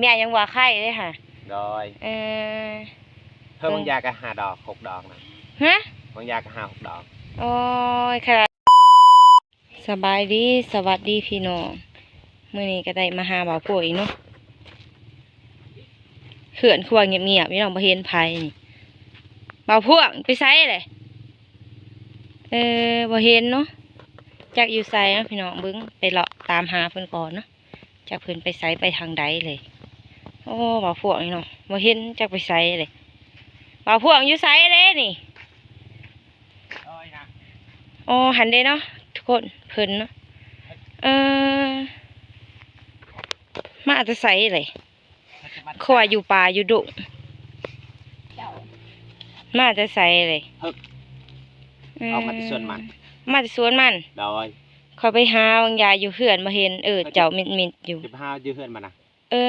ແມ່ຍັງວ່າໄຂ້ເດ້ຫະ. ໂດຍ. ເອີ ເພີ່ມບາງຢາກໍຫ້າດອກ ຫົກດອກນະ. ຮະ? ບາງຢາກໍຫ້າ ຫົກດອກ. ໂອ້ຍ ຂະໜາດ ສະບາຍດີ ສະຫວັດດີພີ່ນ້ອງ. ມື້ນີ້ກໍໄດ້ມາຫາບ່າວພວງອີກເນາະ. ເຮືອນຄືວ່າງຽບໆ ພີ່ນ້ອງ ບໍ່ເຫັນໃຜນີ້. ບ່າວພວງໄປໃສເລີຍ? ເອີ ບໍ່ເຫັນເນາະ ຈັກຢູ່ໃສເນາະພີ່ນ້ອງ. ເບິ່ງ ໄປເລາະຕາມຫາເພິ່ນກ່ອນເນາະ. ຈັກເພິ່ນໄປໃສໄປທາງໃດເລີຍ. ໂອ້ ບ່າວພວງນີ້ເນາະ ບໍ່ເຫັນຈັກໄປໃສເລີຍ. ບ່າວພວງຢູ່ໃສເດ້ນີ້? ໂອ້ຍນະ ອໍ ຫັ້ນເດ້ເນາະທຸກຄົນ ເພິ່ນເນາະ. ເອີ ມາແຕ່ໃສເລີຍ? ຄືວ່າຢູ່ປ່າຢູ່ດົງ. ມາແຕ່ໃສເລີຍ? ເພິ່ນ ເອີ ອອກມາແຕ່ສວນມັນ. ມາແຕ່ສວນມັນ? ໂດຍ. ຂ້ອຍໄປຫາບາງຢາຢູ່ເຮືອນບໍ່ເຫັນ. ເອີ ເຈົ້າມິດໆຢູ່. ຈະໄປຫາຢູ່ເຮືອນມັນນະ? ເອີ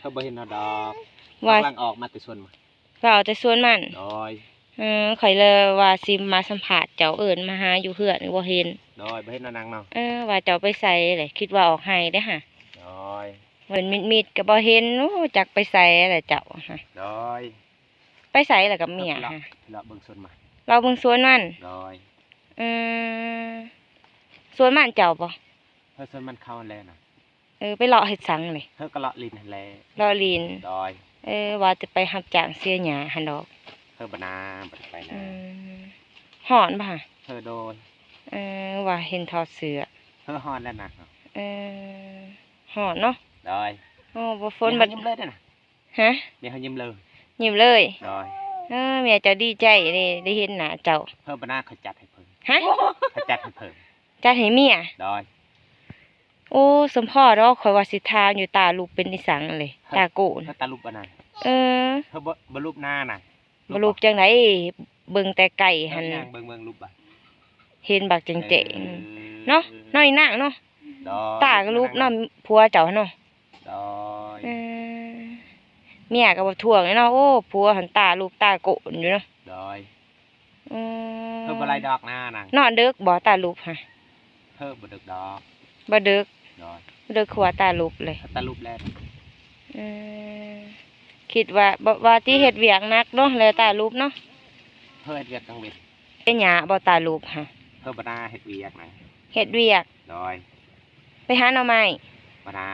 ເຂົາບໍ່ເຫັນເຮົາດອກ. ວ່າ ເຂົາກຳລັງອອກມາແຕ່ສວນມັນ. ເຂົາເອົາແຕ່ສວນມັນ? ໂດຍ. ເອີ ຂ້ອຍເລີຍວ່າຊິມາສຳພາດເຈົ້າ ເອີ້ນມາຫາຢູ່ເຮືອນບໍ່ເຫັນ. ໂດຍ. ບໍ່ເຫັນເຮົານັ່ງເນາະ. ເອີ ວ່າເຈົ້າໄປໃສແຫຼະ ຄິດວ່າອອກໄຮ່ເດ້ຫະ. ໂດຍ. ເພິ່ນມິດໆກໍບໍ່ເຫັນ. ໂອ້ ຈັກໄປໃສແຫຼະເຈົ້າຫະ. ໂດຍ. ໄປໃສລະກັບເມຍຫະ? ເລາະເບິ່ງສວນມັນ. ເລາະເບິ່ງສວນມັນ? ໂດຍ. ເອີ ສວນມັນເຈົ້າບໍ່? ເອີ ສວນມັນເຂົາຫັ້ນແຫຼະນະ. ເອີ ໄປເລາະເຮັດສັງເລີຍ? ເອີ ກໍເລາະຫຼິ້ນຫັ້ນແຫຼະ. ເລາະຫຼິ້ນ? ໂດຍ. ເອີ ວ່າຈະໄປຮັບຈ້າງເສຍຫຍ້າຫັ້ນດອກ. ເອີ ບໍ່ນາ ບໍ່ໄດ້ໄປນາ. ອືມ ຮ້ອນບໍ່ຫະ? ເອີ ໂດຍ. ເອີ ວ່າເຫັນຖອດເສື້ອ. ເອີ ຮ້ອນແລ້ວນະ. ເອີ ຮ້ອນເນາະ. ໂດຍ. ໂອ້ ບໍ່ຝົນບັດ ຍິ້ມເລີຍເດ້ນະ. ຮະ? ເມຍເຮົາຍິ້ມເລີຍ. ຍິ້ມເລີຍ? ໂດຍ. ເອີ ເມຍເຈົ້າດີໃຈເດ້ ໄດ້ເຫັນໜ້າເຈົ້າ. ເພິ່ນບັນນາເຂົາຈັດໃຫ້ເພິ່ນ. ຮະ? ເຂົາຈັດໃຫ້ເພິ່ນ. ຈັດໃຫ້ເມຍ? ໂດຍ. ໂອ້ ສົມພໍດອກ ຂ້ອຍວ່າຊິຖາມຢູ່ ຕາຫຼຸບເປັນອີ່ສັງເລີຍ ຕາໂກນ. ເພິ່ນຕາຫຼຸບອັນນັ້ນ. ເອີ ເພິ່ນບໍ່ ບໍ່ຫຼຸບໜ້ານະ. ບໍ່ຫຼຸບຈັ່ງໃດ ເບິ່ງແຕ່ໄກຫັ້ນ. ເອີ ເບິ່ງ ເບິ່ງຫຼຸບບາດ ເຫັນບັກແຈ້ງໆ ເອີ ເນາະ ນ້ອຍນາງເນາະ. ໂດຍ. ຕາກໍຫຼຸບເນາະ ຜົວເຈົ້າຫັ້ນເນາະ. ໂດຍ. ເອີ ເມຍກໍບໍ່ທ້ວງເນາະ. ໂອ້ ຜົວຫັ້ນຕາຫຼຸບຕາໂກນຢູ່ເນາະ. ໂດຍ. ອືມ ເພິ່ນບໍ່ໄລ່ດອກນານະ. ນອນເດິກບໍ່ ຕາຫຼຸບຫະ? ເພິ່ນບໍ່ເດິກດອກ. ບໍ່ເດິກ? ໂດຍ. ບໍ່ເດິກຄືວ່າຕາຫຼຸບເລີຍ. ຕາຫຼຸບແລ້ວ. ອືມ ຄິດວ່າ ບໍ່ວ່າຕິເຮັດວຽກໜັກເນາະ ແລ້ວຕາຫຼຸບເນາະ. ເພິ່ນເຮັດວຽກກາງເວັນ. ເປັນຫຍັງບໍ່ຕາຫຼຸບຫະ? ເພິ່ນບໍ່ໄດ້ເຮັດວຽກນະ. ເຮັດວຽກ? ໂດຍ. ໄປຫາໜໍ່ໄມ້? ບໍ່ນາ.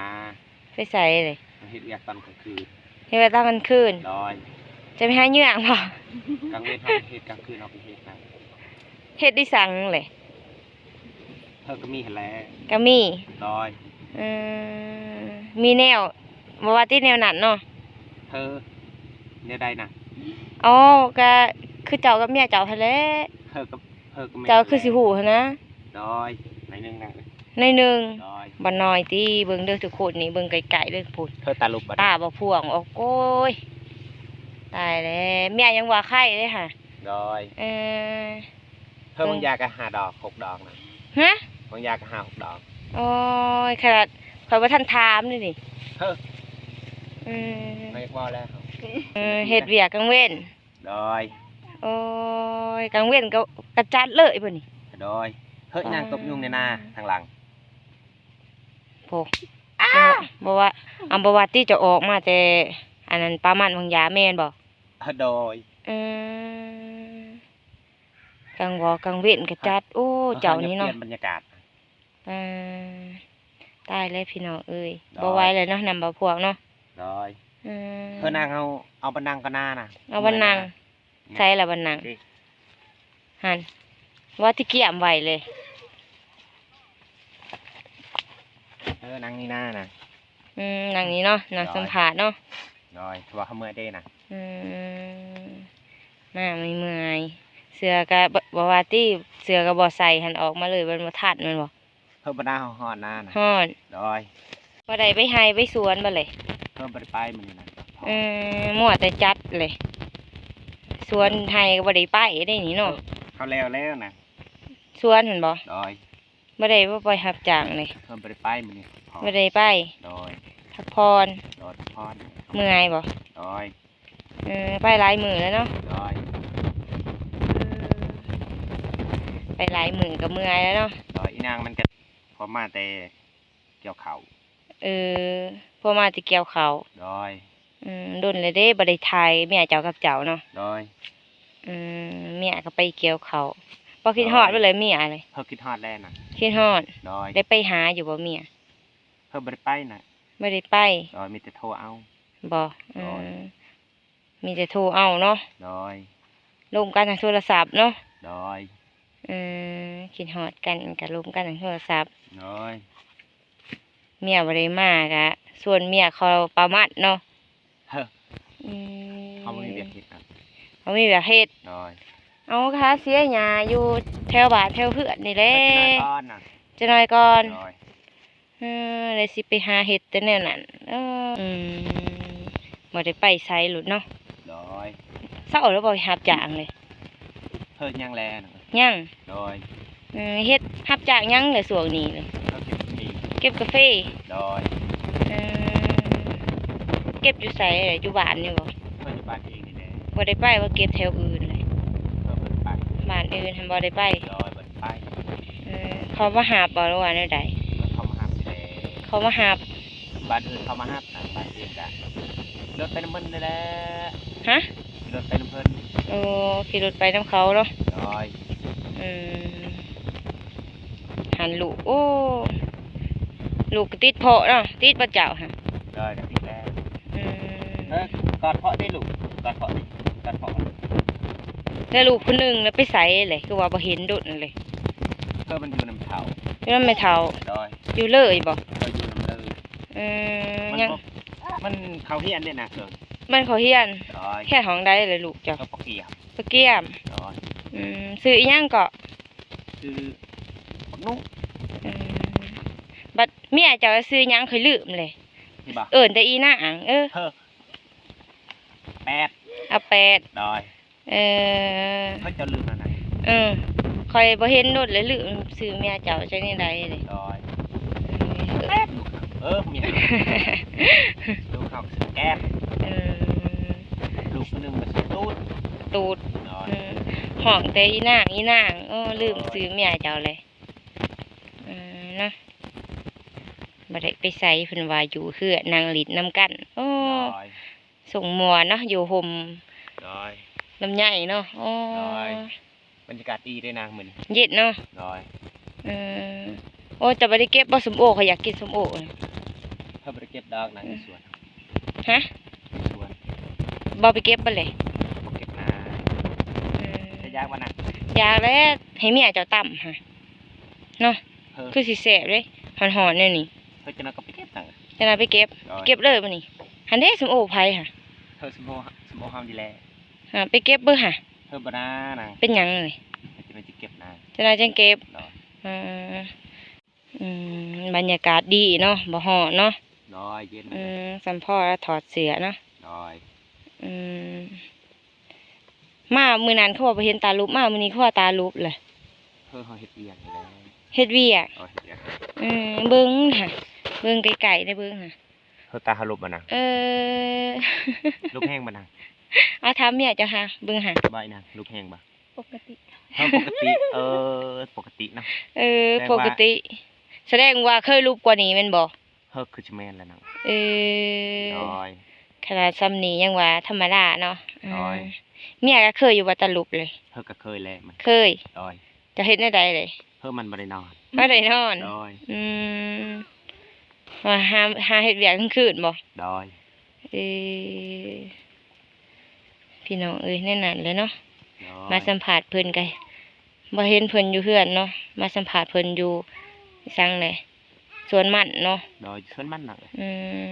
ໄປໃສເລີຍ? ເຮັດວຽກຕອນກາງຄືນ. ເຮັດວຽກຕອນກາງຄືນ? ໂດຍ. ຈະໄປຫາເຫຍື່ອງບໍ່? ກາງເວັນເຮົາເຮັດ ກາງຄືນເຮົາບໍ່ເຮັດນະ. ເຮັດອີ່ສັງເລີຍ? ເອີ ກໍມີຫັ້ນແຫຼະ. ກໍມີ? ໂດຍ. ເອີ ມີແນວ ບໍ່ວ່າຕິແນວນັ້ນເນາະ. ເອີ ແນວໃດນະ? ອໍ ກໍຄືເຈົ້າກັບເມຍເຈົ້າຫັ້ນແຫຼະ. ເອີ ກໍ ເອີ ກໍແມ່ນ. ເຈົ້າຄືຊິຮູ້ຫັ້ນນະ. ໂດຍ. ໜ້ອຍໜຶ່ງນະ. ໜ້ອຍໜຶ່ງ. ໂດຍ. ບໍ່ໜ້ອຍຕິ ເບິ່ງເດີທຸກຄົນນີ້ ເບິ່ງໃກ້ໆເດີພຸ້ນ. ເອີ ຕາຫຼຸບບໍ່? ຕາບໍ່ພວງອອກ. ໂອ້ຍ ຕາຍແລ້ວ ເມຍຍັງວ່າໄຄເດ້ຫະ. ໂດຍ. ເອີ ເອີ ບາງຢາກໍຫ້າດອກ ຫົກດອກນະ. ຮະ? ບາງຢາກໍຫ້າ ຫົກດອກ. ໂອ້ຍ ຂະໜາດຂ້ອຍບໍ່ທັນຖາມເດ້ນີ້. ເອີ ອືມ ໄປເວົ້າແລ້ວ. ເອີ ເຮັດວຽກກາງເວັນ. ໂດຍ. ໂອ້ຍ ກາງເວັນກໍ ກະຈັດເລີຍບໍ່ນີ້? ໂດຍ. ເຮີ້ຍ ນາງຕົບຍຸງໃນນາທາງຫຼັງ. ໂອ້ ບໍ່ວ່າ ອຳ ບໍ່ວ່າຕິຈະອອກມາແຕ່ອັນນັ້ນ ປາມັນຫວາງຢາແມ່ນບໍ່? ໂດຍ. ເອີ ກາງວອກາງເວັນກະຈັດ. ໂອ້ ເຈົ້ານີ້ເນາະ ປ່ຽນບັນຍາກາດ. ເອີ ຕາຍແລ້ວພີ່ນ້ອງເອີຍ. ໂດຍ. ບໍ່ໄຫວແລ້ວເນາະ ນຳບໍ່ພວກເນາະ. ໂດຍ. ເອີ ເອີ ນາງເຮົາເອົາບັນນັງກໍນານະ ເອົາບັນນັງ. ໃສ່ລະບັນນັງ ຫັ້ນ ວ່າທີ່ກຽມໄວ້ເລີຍ. ເອີ ນັ່ງນີ້ນານະ. ອືມ ນັ່ງນີ້ເນາະ ນັ່ງສຳພາດເນາະ. ໂດຍ. ເພາະວ່າເຮົາເມື່ອຍເດ້ນະ. ອືມ ມາເມື່ອຍໆ ເສື້ອກໍບໍ່ວ່າຕິ ເສື້ອກໍບໍ່ໃສ່ຫັ້ນ ອອກມາເລີຍ ມັນບໍ່ທັນແມ່ນບໍ່? ເພິ່ນບໍ່ໜາວ ເຮົາຮ້ອນນານະ. ຮ້ອນ. ໂດຍ. ບໍ່ໄດ້ໄປໄຮ່ໄປສວນບໍ່ເລີຍ? ເພິ່ນບໍ່ໄດ້ໄປມື້ນີ້ນະ. ເອີ ມົວແຕ່ຈັດເລີຍ ສວນໄຮ່ກໍບໍ່ໄດ້ໄປໄດ້ນີ້ເນາະ. ເຂົາແລ້ວແລ້ວນະ ສວນຫັ້ນບໍ່? ໂດຍ. ບໍ່ໄດ້ ບໍ່ໄປຮັບຈ້າງເລີຍ. ເພິ່ນບໍ່ໄດ້ໄປມື້ນີ້ ພັກຜ່ອນ. ບໍ່ໄດ້ໄປ. ໂດຍ. ພັກຜ່ອນ. ໂດຍ ພັກຜ່ອນ. ເມື່ອຍບໍ່? ໂດຍ. ເອີ ໄປຫຼາຍມື້ແລ້ວເນາະ. ໂດຍ. ເອີ ໄປຫຼາຍມື້ກໍເມື່ອຍແລ້ວເນາະ. ໂດຍ. ອີນາງມັນກໍ ເພາະມາແຕ່ກ່ຽວເຂົ້າ. ເອີ ຜົວມາແຕ່ກ່ຽວເຂົ້າ. ໂດຍ. ອືມ ດົນແລ້ວເດ້ ບໍ່ໄດ້ຖ່າຍເມຍເຈົ້າກັບເຈົ້າເນາະ. ໂດຍ. ອືມ ເມຍກໍໄປກ່ຽວເຂົ້າ. ບໍ່ຄິດຮອດ ໂດຍ ບໍ່ເລີຍເມຍເລີຍ? ເພິ່ນຄິດຮອດແລ້ວນະ. ຄິດຮອດ. ໂດຍ. ໄດ້ໄປຫາຢູ່ບໍ່ເມຍ? ເພິ່ນບໍ່ໄດ້ໄປນະ. ບໍ່ໄດ້ໄປ. ໂດຍ ມີແຕ່ໂທເອົາ. ບໍ່? ໂດຍ. ອືມ ມີແຕ່ໂທເອົາເນາະ. ໂດຍ. ລົມກັນທາງໂທລະສັບເນາະ. ໂດຍ. ເອີ ຄິດຮອດກັນກໍລົມກັນທາງໂທລະສັບ. ໂດຍ. ເມຍບໍ່ໄດ້ມາກະຊວນເມຍເຂົ້າປ່າມັດເນາະ. ເອີ ອືມ ເຮົາບໍ່ມີວຽກເຮັດນະ. ເຮົາມີວຽກເຮັດ. ໂດຍ. ເອົາ ຫາເສຍຫຍ້າຢູ່ແຖວບ້ານແຖວເຮືອນນີ້ແຫຼະ. ຈັກໜ້ອຍກ່ອນນະ. ຈັກໜ້ອຍກ່ອນ. ໂດຍ. ເອີ ແລ້ວຊິໄປຫາເຮັດແຕ່ແນວນັ້ນ. ເອີ ອືມ ບໍ່ໄດ້ໄປໃສໂລດເນາະ. ໂດຍ. ເຊົາແລ້ວບໍ່ໄປຮັບຈ້າງເລີຍ? ເຮັດຫຍັງແລ? ຍັງ. ໂດຍ. ເອີ ເຮັດຮັບຈ້າງຫຍັງແລຊ່ວງນີ້ເລີຍ? ເກັບກາເຟ. ເກັບກາເຟ. ໂດຍ. ເອີ ເກັບຢູ່ໃສ? ຢູ່ບ້ານນີ້ບໍ່? ເຮັດຢູ່ບ້ານເອງນີ້ແຫຼະ. ບໍ່ໄດ້ໄປວ່າເກັບແຖວອື່ນເລີຍ? ເຮັດບ້ານອື່ນ. ບ້ານອື່ນຫັ້ນບໍ່ໄດ້ໄປ? ໂດຍ. ໄປ. ເອີ ເຂົາມາຮັບບໍ່ ຫຼືວ່າແນວໃດ? ເຂົາມາຮັບນີ້ແຫຼະ. ເຂົາມາຮັບ. ບ້ານອື່ນເຂົາມາຮັບນະ, ບ້ານອື່ນກະຂີ່ລົດໄປນຳເພິ່ນນີ້ແຫຼະ. ຮະ? ຂີ່ລົດໄປນຳເພິ່ນ. ໂອ້ ຂີ່ລົດໄປນຳເຂົາເນາະ. ໂດຍ. ອືມ ຫັ້ນລູກ. ໂອ້ ລູກກໍຕິດເພາະເນາະ. ຕິດບໍ່ເຈົ້າຫັ້ນ? ໂດຍ ກໍຕິດແລ້ວ. ອືມ ເອີ ກອດເພາະຕິລູກ, ກອດເພາະຕິ, ກອດເພາະ. ແລ້ວລູກຜູ້ໜຶ່ງນະໄປໃສແຫຼະ? ຄືວ່າບໍ່ເຫັນດົນເລີຍ. ເອີ ມັນຢູ່ນຳເຖົ້າ. ຢູ່ນຳແມ່ເຖົ້າ. ໂດຍ. ຢູ່ເລີຍບໍ່? ເອີ ຢູ່ນຳເລີຍ. ເອີ ມັນຍັງ ມັນເຂົ້າຮຽນເດ້ນະ. ເອີ ມັນເຂົ້າຮຽນ. ໂດຍ. ຮຽນຫ້ອງໃດລະລູກເຈົ້າ? ປະກຽມ. ປະກຽມ. ໂດຍ. ອືມ ຊື່ອີຫຍັງເກາະ? ຊື່ບັກນຸ. ເອີ ບັດເມຍເຈົ້າຊື່ຫຍັງ? ຂ້ອຍລືມເລີຍ. ນີ້ບໍ່? ເອີ້ນແຕ່ອີນາງ. ເອີ ເອີ ແປດ. ອາແປດ. ໂດຍ. ເອີ ຂ້ອຍເຈົ້າລືມແລ້ວນະ. ເອີ ຂ້ອຍບໍ່ເຫັນດົນແລ້ວ ລືມຊື່ເມຍເຈົ້າ. ຈັ່ງໃດເດ? ໂດຍ. ເອີ ເມຍລູກເຂົາຊື່ແກດ. ເອີ ລູກຄົນໜຶ່ງກໍຊື່ຕູດ. ຕູດ. ໂດຍ. ເອີ ຮ້ອງແຕ່ອີນາງ ອີນາງ. ໂອ້ ລືມຊື່ເມຍເຈົ້າແລ້ວ. ເອີ ເນາະ ບໍ່ໄດ້ໄປໃສ ເພິ່ນວ່າຢູ່ເຮືອນ ນັ່ງຫຼິ້ນນຳກັນ. ໂອ້ ໂດຍ. ຊົງມ່ວນເນາະ ຢູ່ຮົ່ມ. ໂດຍ. ລຳໄຍເນາະ. ໂອ້ ໂດຍ. ບັນຍາກາດດີເດ້ນາງມື້ນີ້ ເຢັນເນາະ. ໂດຍ. ເອີ ໂອ້ ເຈົ້າບໍ່ໄດ້ເກັບບໍ່ສົ້ມໂອ? ຂ້ອຍຢາກກິນສົ້ມໂອ. ຂ້ອຍບໍ່ໄດ້ເກັບດອກນາງ ຢູ່ສວນ. ຮະ? ຢູ່ສວນ. ບໍ່ໄປເກັບບໍ່ແລະ? ບໍ່ເກັບນາ. ເອີ ເຈົ້າຢາກບໍ່ນາງ? ຢາກແຫຼະ ໃຫ້ເມຍເຈົ້າຕຳຫັ້ນເນາະ. ເອີ ຄືຊິແຊບເດ້ ຮ້ອນໆແນວນີ້. ເອີ ຈັ່ງນັ້ນກໍໄປເກັບນາງ. ຈັ່ງນັ້ນໄປເກັບ. ໂດຍ. ເກັບເລີຍມື້ນີ້. ຫັ້ນເດ້ ສົ້ມໂອໃຜຫະ? ເອີ ສົ້ມໂອ ສົ້ມໂອເຮົານີ້ແຫຼະ. ຫາ ໄປເກັບເບິ່ງຫາ. ເອີ ບໍ່ນານາງ. ເປັນຫຍັງນີ້? ຈັ່ງໃດຈຶ່ງເກັບນາງ. ຈັ່ງໃດຈຶ່ງເກັບ. ໂດຍ. ເອີ ອືມ ບັນຍາກາດດີເນາະ ບໍ່ຮ້ອນເນາະ. ໂດຍ ເຢັນ. ອືມ ສ່ຳພໍລະຖອດເສື້ອເນາະ. ໂດຍ. ອືມ ມາມື້ນັ້ນຄືວ່າບໍ່ເຫັນຕາຫຼຸບ ມາມື້ນີ້ຄືວ່າຕາຫຼຸບແຫຼະ. ເອີ ເຮົາເຮັດວຽກນີ້ແຫຼະ. ເຮັດວຽກ. ໂດຍ ເຮັດວຽກ. ອືມ ເບິ່ງຫາ ເບິ່ງໃກ້ໆໄດ້ ເບິ່ງຫາ. ເອີ ຕາເຮົາຫຼຸບບໍ່ນາງ? ເອີ ຫຼຸບແຮງບໍ່ນາງ? ເອົາ ຖາມເມຍເຈົ້າຫາເບິ່ງຫາ. ບໍ່ນາງ ຫຼຸບແຮງບໍ່? ປົກກະຕິ. ເອີ ປົກກະຕິ. ເອີ ປົກກະຕິເນາະ. ເອີ ປົກກະຕິ. ສະແດງວ່າເຄີຍຫຼຸບກວ່ານີ້ແມ່ນບໍ່? ເອີ ຄືຊິແມ່ນແຫຼະນາງ. ເອີ ໂດຍ. ຂະໜາດສ່ຳນີ້ຍັງວ່າທຳມະດາເນາະ. ໂດຍ. ເມຍກໍເຄີຍຢູ່ບໍ່ຕາຫຼຸບເລີຍ? ເອີ ກໍເຄີຍແຫຼະ. ເຄີຍ. ໂດຍ. ເຈົ້າເຮັດແນວໃດເລີຍ? ເອີ ມັນບໍ່ໄດ້ນອນ. ບໍ່ໄດ້ນອນ. ໂດຍ. ອືມ ວ່າຫາ ຫາເຮັດວຽກກາງຄືນບໍ່? ໂດຍ. ເອີ ພີ່ນ້ອງເອີຍ ແນວນັ້ນແຫຼະເນາະ. ໂດຍ. ມາສຳພາດເພິ່ນກໍບໍ່ເຫັນເພິ່ນຢູ່ເຮືອນເນາະ ມາສຳພາດເພິ່ນຢູ່ ອີ່ສັງແຫຼະ ສວນມັນເນາະ. ໂດຍ. ສວນມັນເນາະ. ອື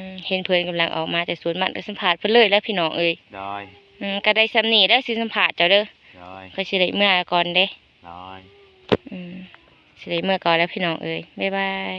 ມ ເຫັນເພິ່ນກຳລັງອອກມາແຕ່ສວນມັນ ກໍສຳພາດເພິ່ນເລີຍແຫຼະ ພີ່ນ້ອງເອີຍ. ໂດຍ. ອືມ ກໍໄດ້ສ່ຳນີ້ແຫຼະ ຊິສຳພາດເຈົ້າເດີ. ໂດຍ. ຂ້ອຍຊິໄດ້ເມືອກ່ອນເດ້. ໂດຍ. ອືມ ຊິໄດ້ເມືອກ່ອນແລ້ວ ພີ່ນ້ອງເອີຍ ບາຍບາຍ.